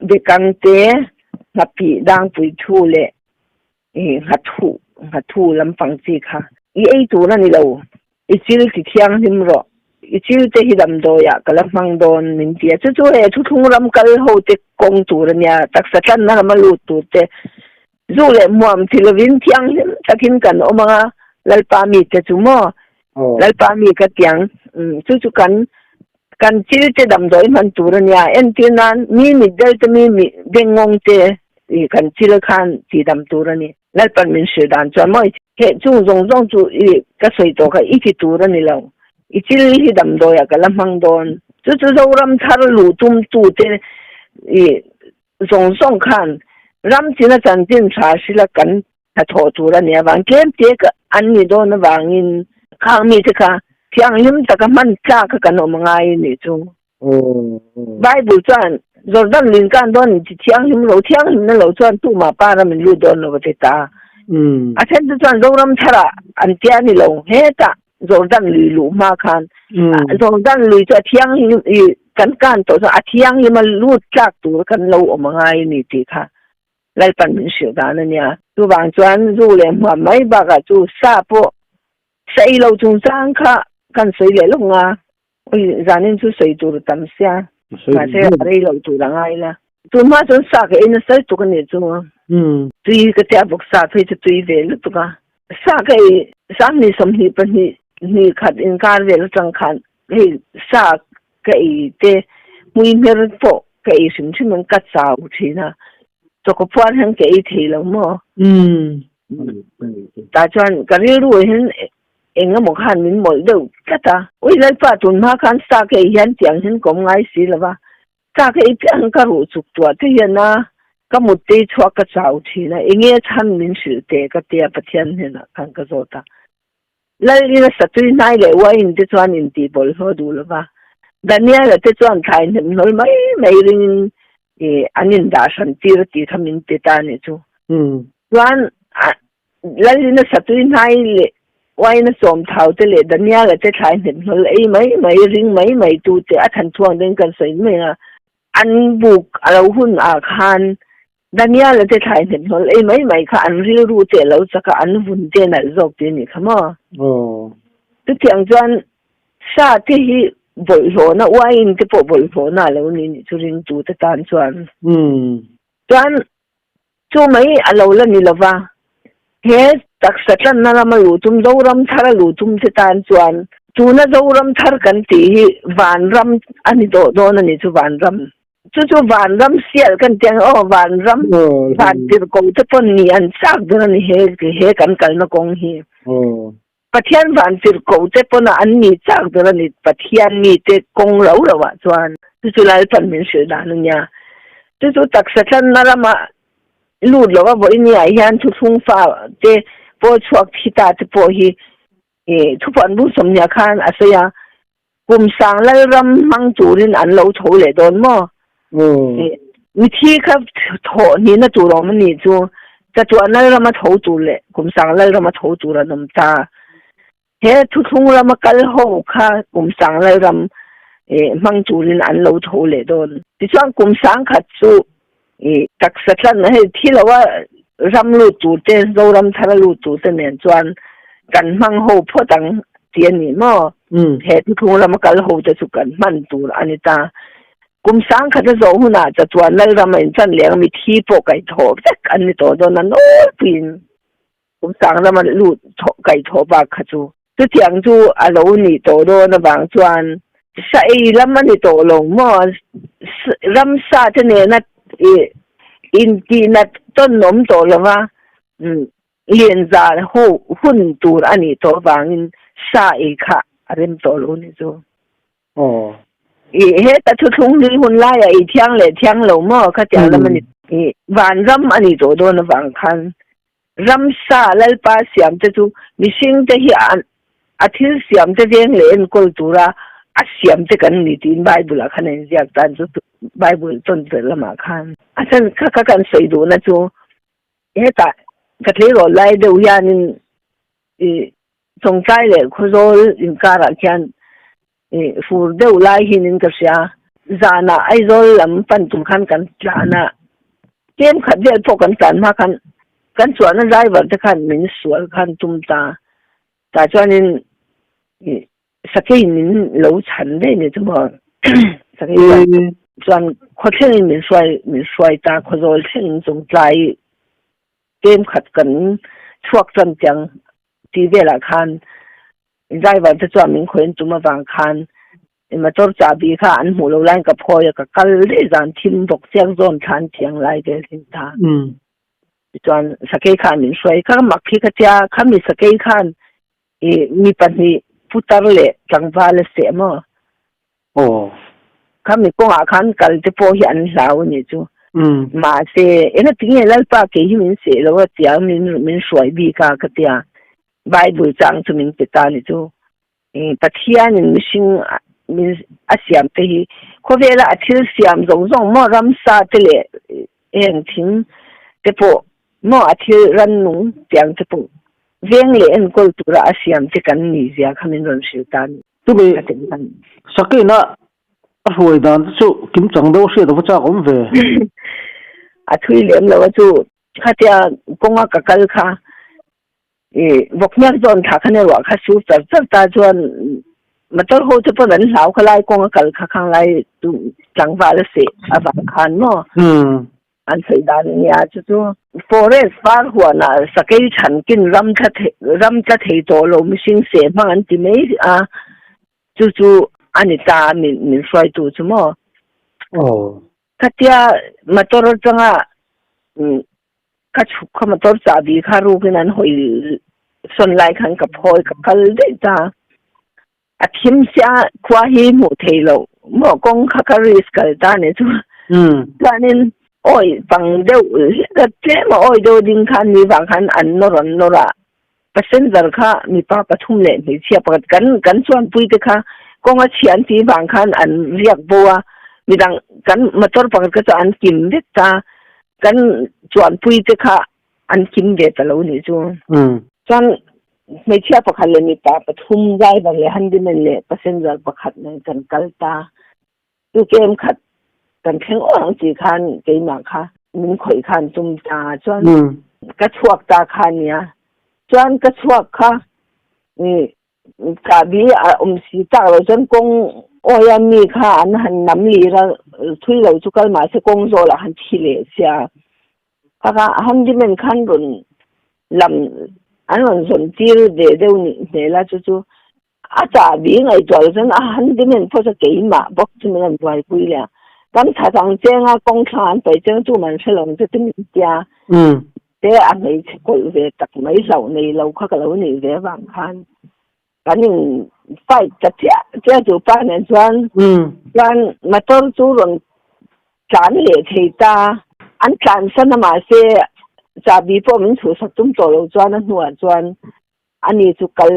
Speaker 2: Bekangte, nghapih dangpui thu leh nghathu, nghathu lampang chi kha i ei tur a ni lo. I chil ti thianghlim rawh. I chil te hi damdawiah ka la hmang dawn min ti a. Chu chu he thuthlung ram kal ho te kawng tur a nia, taksa tlanna rama lut tur te. Zu leh hmuam ti lovin thianghlim takin kan awm ang a, Lalpa mite chu maw? Lalpa mi ka tiang. Chu chu kan kan chil te damdawi hman tur a nia. Entir nan mi mitdel te mi mi bengngawng te i kan chil khan ti dam tur a ni. Lalpan min hrilh dan chuan maw he chung zawng zawng chu i ka sawi tawh kha i ti tur a ni lo. I chil hi damdawiah ka la hmang dawn. Chu chu Zoram thar luh tum tu te i zawng zawng khan ram china chanchin tha hrila kan hnathawh tur a nih avang tlem te an nih dawn avangin khang mite kha thianghlim taka hman tlak kha kan awm angai a nih chu. Bible chuan Jordan lui kan dawn in ti thianghlim lo, thianghlimna lo chuan tumah pa ram in lut dawn lo a ti ta. A then chu chuan Zoram tharah an tia ni lo, hetah Jordan lui luh hma khan Jordan lui chu a thianghlim i kan kan tawh chuan a thianghlim a lut tlak tur kan lo awm angai a ni tih kha Lalpan min hrilh dan a nia. Chuvang chuan zu leh hmuam mai bakah chu sa pawh sa ei lo chungchang kha kan sawi leh lawk nga, ui zanin chu sawi tur tam sia, mahse a rei lo tur a ngai la. Tun hma chuan sa ka ei nasa lutuk a nih chu, tui ka tia bawk sa phei chu tui ve lutuk a, sa ka ei 2022 hnih khat inkar vel atang khan hei sa ka ei te hmui hmer pawh ka ei hrim hrim ang ka chau thin a, chawkaw phuar hian ka ei thei lo maw? Tah chuan ka rilru hian eng emaw khan min mawlh deuh tlat a, ui Lalpa tun hma khan sa ka ei hian tiang hian ka awm ngai si lo va, sa ka ei piah ang ka ruh chuk tuah te hian a ka mut te chhuak ka chau thin a, enge chhan min hrilh teh ka tia Pathian hnenah khan ka zawt a. Lal ina satui hnai leh uain te chuan intih bawlhhlawh duh lo va, Daniel-a te chuan thlai hnem hlawl mai mai ringin an indah hran tir a tih kha min ti ta a nih chu. Chuan Lal ina satui hnai leh uaina sawm thau te leh Daniel-a te thlai hnem hlawl ei mai mai ring mai mai tu te a than thuang deuhin kan sawi mai a, an buk a lo hun ah khan Daniel-a te thlai hnem hlawl ei mai mai kha an rilru te a lo chak a, an vun te nalh zawk ti a nih kha maw? Chutiang chuan sa te hi bawlhhlawhna, uaiin te pawh bawlhhlawhna a lo ni nih chu ringtu te tan chuan. Chuan chu mai a lo la ni lova, he taksa tlanna rama luh tum, Zoram thara luh tum te tan chuan tuna Zoram thar kan tih hi vanram a ni tawh dawn a nih chu, vanram. Chu chu vanram sial kan ti ang aw, vanram van tirhkoh te pawn ni an chak dawn a ni he he kan kalna kawng hi. Pathian van tirhkoh te pawn an ni chak dawn a ni Pathian mite kawng ro ro ah chuan. Chu chu Lalpan min hrilh dan a nia. Chu chu taksa tlanna rama lut lova vawiin ah hian thuthlung fa te pawl chhuak thi ta te pawh hi thupuan bu sawmhnih ah khan a sawi a. Kum sang Lalram hmang turin an lo tho leh dawn maw? Mithi kha thawh hnihna tur awm a nih chu chatuah Lalrama tho tur leh kum sang Lalrama tho tur an awm ta. He thuthlung rama kal ho kha kum sang Lalram hmang turin an lo tho leh dawn. Tichuan kum sang khat chu taksa tlan hei thi loa ram lut tur te, Zoram thara lut tur te nen chuan kan hmang ho phawt ang tih a ni maw? He thuthlung rama kal ho te chu kan hman tur a ni ta. Kum sang khat a zawh hunah chatuan Lalram a inchan leh ang mithi pawh kaihthawh vek an ni tawh dawn a nawlpuiin kum sang rama lut kaihthawh bak kha chu. Chutiang chu a lo nih tawh dawn avang chuan sa ei lam a ni tawh lo maw? Ramsa te nena intihnat tawn awm tawh lo va, lianza ho hun tur a nih tawh avangin sa ei kha a rem tawh lo ni chu.
Speaker 1: Aw.
Speaker 2: I heta thuthlung hlui hun laia ei thiang leh thiang lo maw khatiang lam a ni. I vanram a nih tawh dawn avang khan ramsa Lalpa siam te chu mihring te hi a thil siam te veng leh enkawl tura a siam te kan ni tiin Bible ah khan a inziak tan chu Bible tawn ber lamah khan. A chhan kha kha kan sawi duhna chu hetah ka tleirawl lai deuh hianin i Chawngtlai leh Khawzawl inkarah khian fur deuh lai hinin ka hria. Zanah Aizawl lam pan tur khan kan tlan a, tlem khat vel pawh kan tlan hma khan kan chuahna driver te khan min sual khan tum ta. Tah chuanin sakei min lo chhan daih ni chu maw. Sakei chuan chuan khawthlengin min hruai min hruai ta Khawzawl thlengin Chawngtlai Tlem khat kan chhuak tan tiang tih velah khan driver te chuan min khawiin tum avang khan motor chahbi kha an hmuh lo laiin ka phawi a, ka kal daih zan thim bawk chiang zawn thlan thiang lai vel hin ta. Tichuan sakei khan min hruai kha mak hi ka tia khami sakei khan mi pahnih putar leh tlangval a seh maw?
Speaker 1: Aw.
Speaker 2: Khami kawngah khan kal te pawh hi an hlau a nih chu. Mahse, engati nge Lalpa kei hi min seh lo a tia min min hruai bik a ka tia. Bible chang chu min pe ta a nih chu. Pathianin mihring min a siam te hi khawvela a thil siam zawng zawng maw ramsa te leh heng thing te pawh maw a thil rannung tiang te pawh veng leh enkawl tura a siam te kan ni zia kha min rawn hrilh ta a ni.
Speaker 1: Chumi sakina a hruai dan te chu kim chang deuh hriat ava chak awm ve.
Speaker 2: A thui lem lo a chu khatia kawnga ka kal kha i vawkhniak zawn thla khan erawh kha sur char char ta chuan motor ho te pawn an hlau kha lai kawnga kal kha khang lai chu tlangval a seh avang khan maw. An sawi dan a nia, chu chu forest var huanah sakei chhankin ram tla thei ram tla thei tawh lo mihring seh hmang an ti mai a, chu chu a ni ta min min hruaitu chu maw.
Speaker 1: Aw.
Speaker 2: Khatia motor atanga ka chhuk kha motor chahbi kha rukin an hawi sawn lai khan ka phawi ka kal daih ta. A thim sia khua hi hmuh thei lo maw kawng kha ka risk kal ta ni chu chuanin awi pang deuh hlek a tlem a awi deuh ding khan ni vang khan an nawr an nawr a passenger kha mipa pathum leh hmeichhia pakhat kan kan chuanpui te kha kawng a chhia an tih vang khan an riak bo a midang kan motor pakhat kha chu an kim vek ta kan chuanpui te kha an kim ve ta lo nih chu. Chuan hmeichhia pakhat leh mipa pathum driver leh handyman leh passenger pakhat nen kan kal ta. Chu kem khat kan thleng awk ang tih khan keimah kha min khawih khan tum ta. Chuan ka chhuak ta kha nia. Chuan ka chhuak kha Chahbi a awm si tak lo chuan kawng awia mi kha an han nam lir a, thui lo chu kal mahse kawng zawlah han thi leh sia. Kha kha handyman khan rawn lam an rawn zawn tir ve deuh nih hmel a chu chu a chahbi ngaihtuah lo chuan a handyman pawh chu keimah bawk chu min rawn buaipui leh a. Kan that ang che nga kawng thla an paih cheng chu man hre lo ang che chu min tia. Te a hmeichhe kawlh ve tak mai hlauh nei lo kha ka lo nih ve avang khan kan in fight ta chiah chiah chu pa nen chuan chuan motor chu rawn tlan leh thei ta. An tlan san a mahse chahbi pawh min chhuhsak tum tawh lo chuan a hnuah chuan Ani chu kal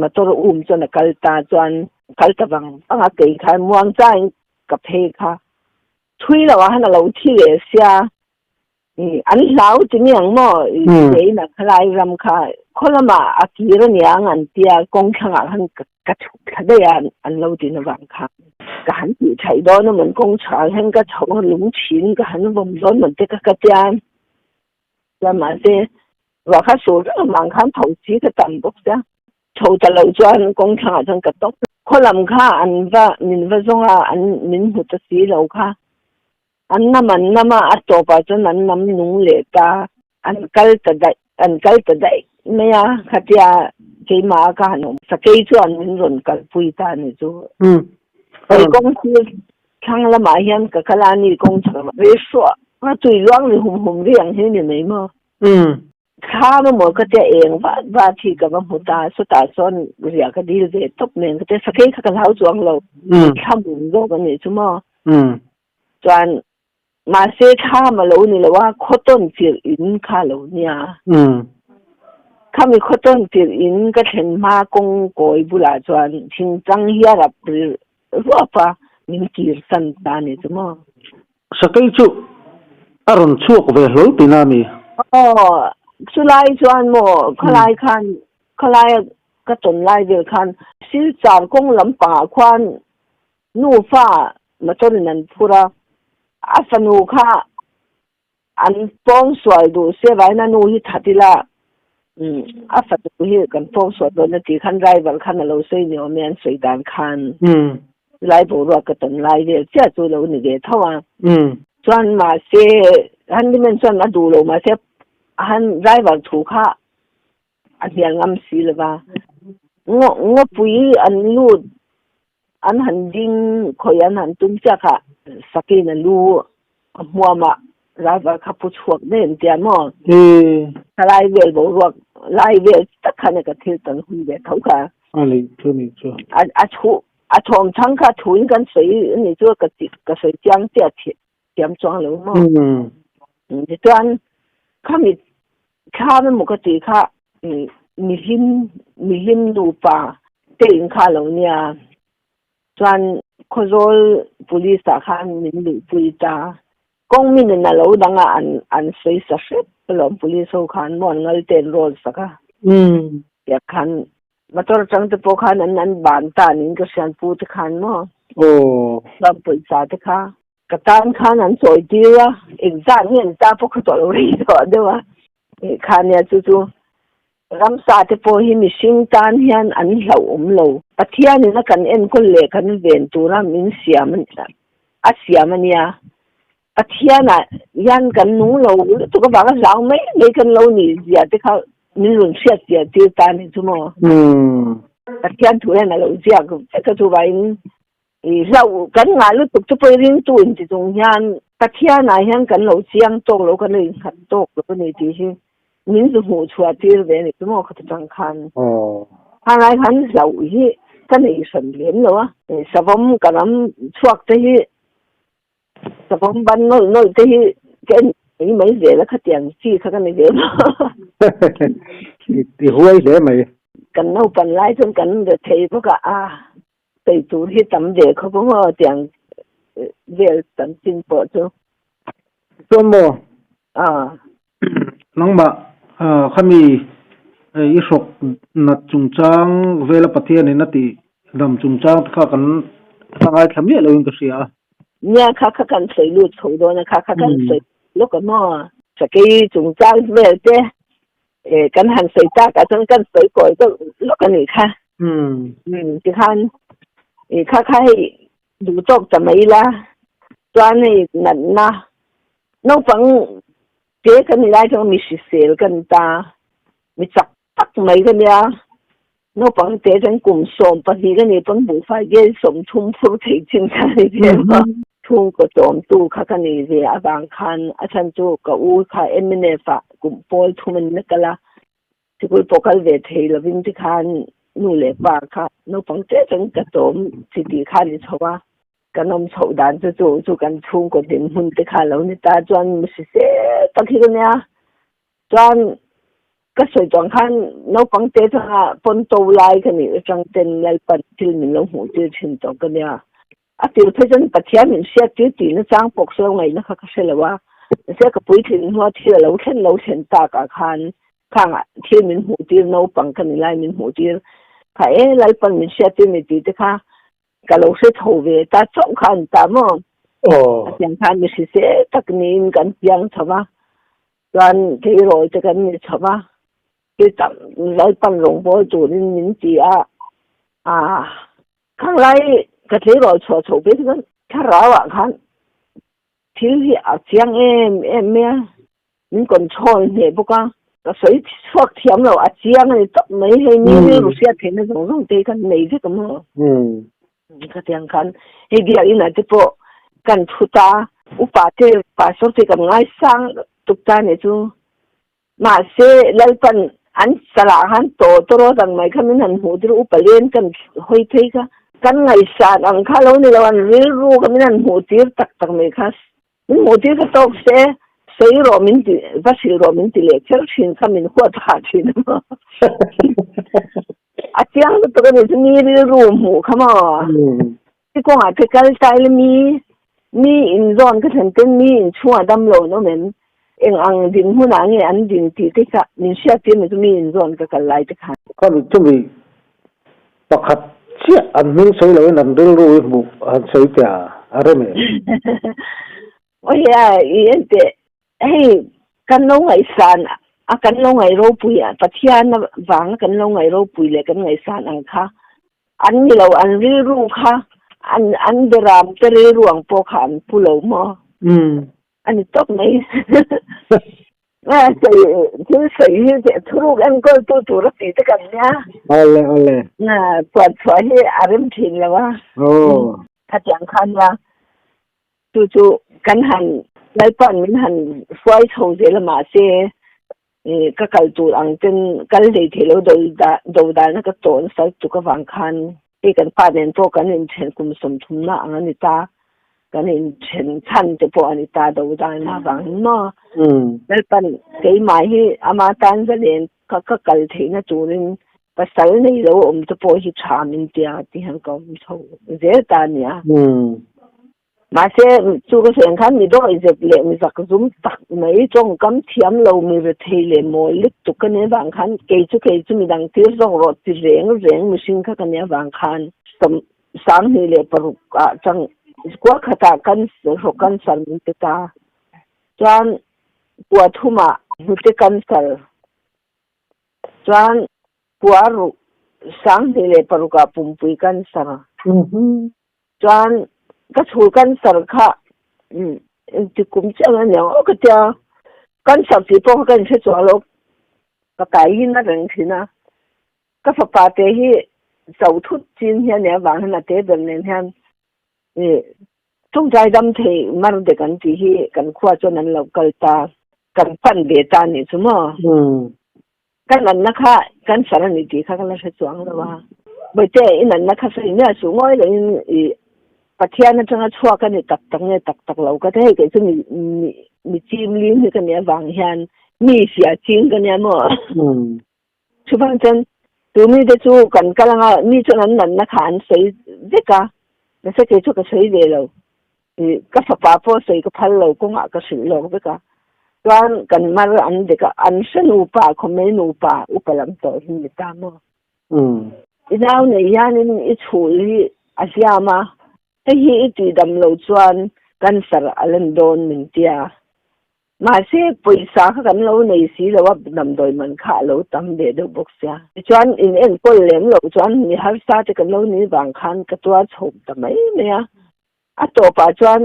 Speaker 2: motor um chuan a kal ta chuan kal ta vang vang a, kei khan muang chain ka phei kha thui lo ah khan a lo thi leh sia, an hlau ti ni ang maw kein a khalai ram kha khaw lamah a kir a niang an tia kawng thlangah khan ka chhuk thla daih a an lo tin avang khan ka han tih thaih dawn a mawn kawng chhah hian ka chho a lung thin ka han vawm dawn mawn te ka tia. Chuan mahse ruah kha sur vek avang khan tho chi ka tam bawk sia, tho ta lo chuan kawng thlangah chuan ka tawp. Khaw lam kha an va min va zawng a, an min hmu ta si lo kha. An nam an nam a, a tawpah chuan an nam nung leh ta, an kal ta daih, an kal ta daih mai a, khatia keimah a ka han awm. Sakei chuan min rawn kalpui ta a ni chu. Kei kawng sir thlang lamah hian ka kal a ni kawng chho lamah rei hruah a tui luang ri hum hum ri ang hi ni mai maw. Thlam emaw ka tia eng vat vat hi ka va hmu ta sawtah sawn riah ka dil ve tawp nen ka tia sakei kha ka hlau chuang lo thlam zawk a nih chu maw. Chuan Mahse thlam a lo ni lo a, khawtawn tirh in kha a lo nia. Khami khawtawn tirh in ka thlen hma kawng kawi bulah chuan thingtlang hi a rap ri ruap a, min kir san ta a ni chu maw.
Speaker 1: Sakei chu a rawn chhuak ve hlawl tihna a mi?
Speaker 2: Aw, chulai chuan maw, khalai khan, khalai ka tawn lai vel khan Silchar kawng lampangah khuan Nufa motor in an phur a, a fanu kha an pawngsual duh se vaiin a nu hi that ila a fanu hi kan pawngsual dawn a tih khan driver khan a lo sawi ni awm e an sawi dan khan lai boruak ka tawn lai vel chiah chu lo ni ve tho a. Chuan mahse handyman chuan a duh lo mahse han driver thu kha a hnial ngam si lo va. Ngawpui an lut an han ding khawi an han tum chiah kha sakin a lu a hmuam a driver kha pu chhuak daih an tia maw? Thalai vel boruak lai vel tak khan ka thil tan hun ve tho kha.
Speaker 1: A ni chu ni chu.
Speaker 2: A thu a thawm chhang kha thuin kan sawi a ni chu ka ka sawi chiang chiah thiam chuang lo maw? Tichuan khami thlam emaw ka tih kha mihlim mihlim nupa te in kha lo nia chuan Khawzawl police ah khan min luhpui ta kawng min in a lo dang a an an sawi sa hrep alawm police ho khan maw an ngal te an rawl sak a tiang khan motor atang te pawh khan an an ban ta niin ka hriat pu te khan maw chuan pawisa te kha Ka tan khan an chawi tir a, engzat nge an ta pawh kha tawh lo rei tawh deuh a. Kha nia chu chu ramsa te pawh hi mihring tan hian an hlauhawm lo. Pathianin a kan enkawl leh kan ven tura min siam a siam a nia. Pathianah hian kan nung lo lutuk avanga hlau mai mai kan lo nih zia te kha min rawn hriat zia tir ta a ni chu maw. Pathian thu hian a lo ziak vek a chuvangin I hlauh kan ngah lutuk chu pawh i ringtu in ti chung hian Pathianah hian kan lo chiang tawk lo, kan lo innghat tawk lo a ni tih hi min zu hmuh chhuah tir ve a ni chu maw khata tang khan. Khanglai khan hlauh hi ka nei hran lem lo a. Savawm ka ram chhuak te hi savawm ban nawlh nawlh te hi ka en mai mai zel a, khatiang chi kha ka ni ve lo.
Speaker 1: I huai hle mai.
Speaker 2: Kan naupan lai chuan kan be thei bawk a, Sawi tur hi tam ve khawp ang aw tiang vel tam chin pawh chu.
Speaker 1: Chuan maw?
Speaker 2: Aw.
Speaker 1: Nangmah khami i hrawk nat chungchang vela Pathianin a tih dam chungchang te kha kan la ngaithla miah loin ka hria a.
Speaker 2: Nia kha kha kan sawi lut chho dawn a kha kha kan sawi lawk a maw? Sakei chungchang vel te kan han sawi tak ah chuan kan sawi kawi deuh lawk a nih kha. Tikhan kha kha hei duh tawk ta mai ila chuan hei natna naupang te kan ni lai chuan mi hrisel kan ta mi chak tak mai ka nia naupang te chuan kum 12 ka ni pawn buhfai gel 30 phur thei chin kha a ni ve a. Chhungkaw chawmtu kha ka nei ve avang khan a chhan chu ka u kha mnf ah kum pawl thum an la kal a, sikul pawh kal ve thei lovin tikhan nu leh pa kha naupang che chuan ka chawm chi tih kha a ni chho a, kan awm chhoh dan chu chu chu kan chhungkaw dinhmun te kha a lo ni ta chuan hrisel tak hi ka nia. Chuan ka sawi tawh ang khan naupang te changa pawn to lai ka nih atang ten Lalpan thil min lo hmuh tir thin tawh ka nia. A tir phei chuan Pathian min hriat tir tih na chang pawh ka lo ngaihna kha ka hre lo a. Mahse ka puitlin hnua thil a lo thlen lo thlen tak ah khan khangah thil min hmuh tir naupang ka ni lai min hmuh tir kha e Lalpan min hriat tir ni tih te kha ka lo hre chho ve ta chauh kha an ta maw.
Speaker 1: Aw.
Speaker 2: A piang khan mi hrisel tak niin kan piang chho va. Chuan tleirawl te kan ni chho va, thil tam Lalpan rawngbâwl turin min ti a, ah khang lai ka tleirawl chhuah chho phei chuan thlarauah khan thil hi a chiang em em mai a, min control hneh bawk a, ka sawi chhuak thiam lo a chiang a ni tawp mai, hei mi rilru hriat theihna zawng zawng te hi kan nei vek a maw? Khatiang khan hei biakinn ah te pawh kan thu ta, upa te pastor te kan ngaisang tuk ta nih chu. Mahse Lalpan an chalah khan tawh tawrawt ang mai kha min han hmuh tir upa len kan hawi phei kha kan ngaihsan ang kha lo ni lo an rilru kha min han hmuh tir tak tak mai kha min hmuh tir kha tawk se sawi rawh min ti va hrilh rawh min ti leh kher thin kha min huat phah thin a maw. A chiang lutuk a ni chu mi rilru hmuh kha maw? Ti kawngah te kal ta ila mi mi in zawn ka thlen ten mi in chhungah dam lo an awm em? Eng ang dinhmunah nge an din tih te kha min hriat tir ni chu mi in zawn ka kal lai te khan.
Speaker 1: Ka mit chu mi pakhat chiah an hming sawi loin an rilru i hmuh han sawi teh a, a rem em?
Speaker 2: Aw hia i en teh Hei kan lo ngaihsan a kan lo ngaih ropui a Pathian avanga kan lo ngaih ropui leh kan ngaihsan ang kha an ni lo an rilru kha an an beram te rilru ang pawh kha an pu lo maw a ni tawp mai sawi thil sawi hi thuruk enkawl tu tur a tih te kan nia
Speaker 1: Awle awle
Speaker 2: puan chhuah hi a rem thin lo a khatiang kha nia Chu chu kan han Lalpa'n min han hruai chho zel a mahse ka kal tur ang ten kal hlei thei lo do dalna ka tawn sal tuk avang khan hei kan pa nen pawh kan inthen kum sawmthumna ang a ni ta, kan inthen chhan te pawh a ni ta do dalna avangin maw Lalpa'n keimah hi ama tan zalen ka ka kal theihna turin pasal nei lo awm te pawh hi tha min tia ti hian ka awm chho zel ta a nia. Mahse chu ka sawi ang khan mi dawih zet leh mi zak zum tak mai tawngkam thiam lo mi rethei leh mawl lutuk ka nih avang khan kei chu kei chu midang tir zawk rawh ti reng reng mihring kha ka nih avang khan 26 ah chang kua khatah cancer hrawk cancer min pe ta chuan kua thumah hnute cancer chuan kua ruk 26 ah pumpui cancer chuan ka chhul cancer kha engti kum chiah ang aniang aw ka tia cancer tih pawh kha ka inhre chuang lo ka kai hi na reng thin a ka fapa te hi cho thut chin hi ania vang hian a te ber nen hian ih tawngtai dam thei mar dek an tih hi kan khua chuan an lo kal ta kan pan ve ta anih chu maw. Ka nanna kha cancer a ni tih kha ka la hre chuang lo a. Bawihte, i nanna kha sawi miah suh ngawi loin i Pathian atanga chhuak a ni tak tak nge tak tak lo ka ti. Hei kei chu mi mi mi chim lim hi ka nih avang hian mi fia ching ka nia maw? Chuvang chuan tu mite chu kan kal anga mi chuan an nanna kha an sawi vek a, mahse kei chu ka sawi ve lo. Ka fapa pawh sawi ka phal lo kawngah ka hrilh lawk vek a, chuan kan mar an dek a, an hre nupa khawmei nupa upa lam tawh hi ni ta maw? I nau nei hianin i chhul hi a hliam a, hei hi i tihdam lo chuan cancer a len dawn min tia. Mahse, pawisa kha kan lo nei si lo a, damdawi man kha a lo tam ve deuh bawk sia. Tichuan, in enkawl lem loh chuan mi harsa te kan lo nih vang khan ka tuar chho ta mai mai a. A tawpah chuan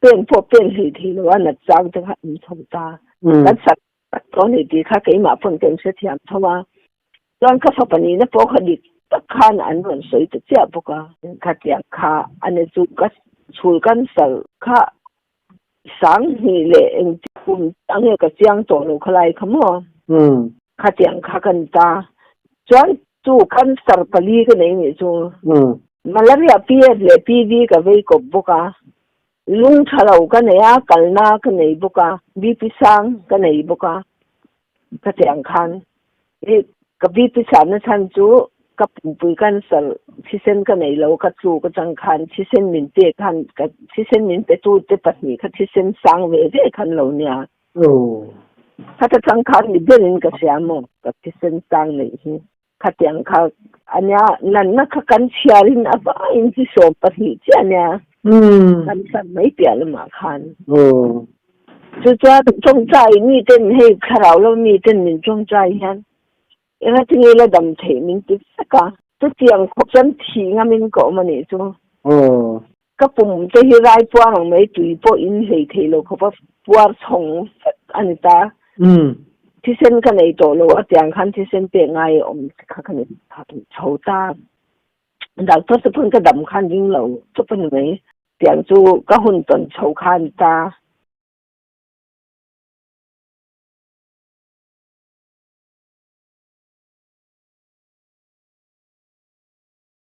Speaker 2: pen pawh pen hlih thei lo a, nat chang te kha an chho ta. Kan sak tak tawh a ni tih kha keimah pawn ka inhrethiam tho a. Chuan ka fapa nihna pawh kha dik tak khan an rawn sawi ta chiah bawk a. Khatiang kha a ni chu ka. Chhul cancer kha 2000 leh eng kum ange ka chiang tawh lo khalai kha maw. Khatiang kha kan ta. Chuan chu cancer pali ka nei nih chu. Malaria PF leh PV ka vei kawp bawk a. Lung tha lo ka nei a, kalna ka nei bawk a, BP sang ka nei bawk a. Khatiang khan i ka BP sanna chhan chu ka pumpui cancer thisen ka nei lo ka tlu ka chang khan thisen min pek khan ka thisen min petu te pahnih kha thisen sang ve ve khan lo nia. Khata chang khan mi berin ka hria maw ka thisen sang neih hi. Khatiang kha ania nanna kha kan chhiarin a vaiin chi 12 chiah ania kan san mai piah lamah khan. Chu chuan tawngtai mi ten hei thlarau lo mi ten min tawngtai hian engatinge la dam theih min ti vek a. Chutiang khawp chuan thih ngamin ka awm a nih chu. Ka pum te hi rai puar ang mai tui pawh in hlei thei lo khawp a puar chhawng vek a ni ta. Thisen ka nei tawh lo a tiang khan thisen pek ngai a awm kha ka ni chho ta. Doctor te pawn ka dam khan ring lo chawp a ni mai. Tiang chu ka hun tawn chho kha a ni ta.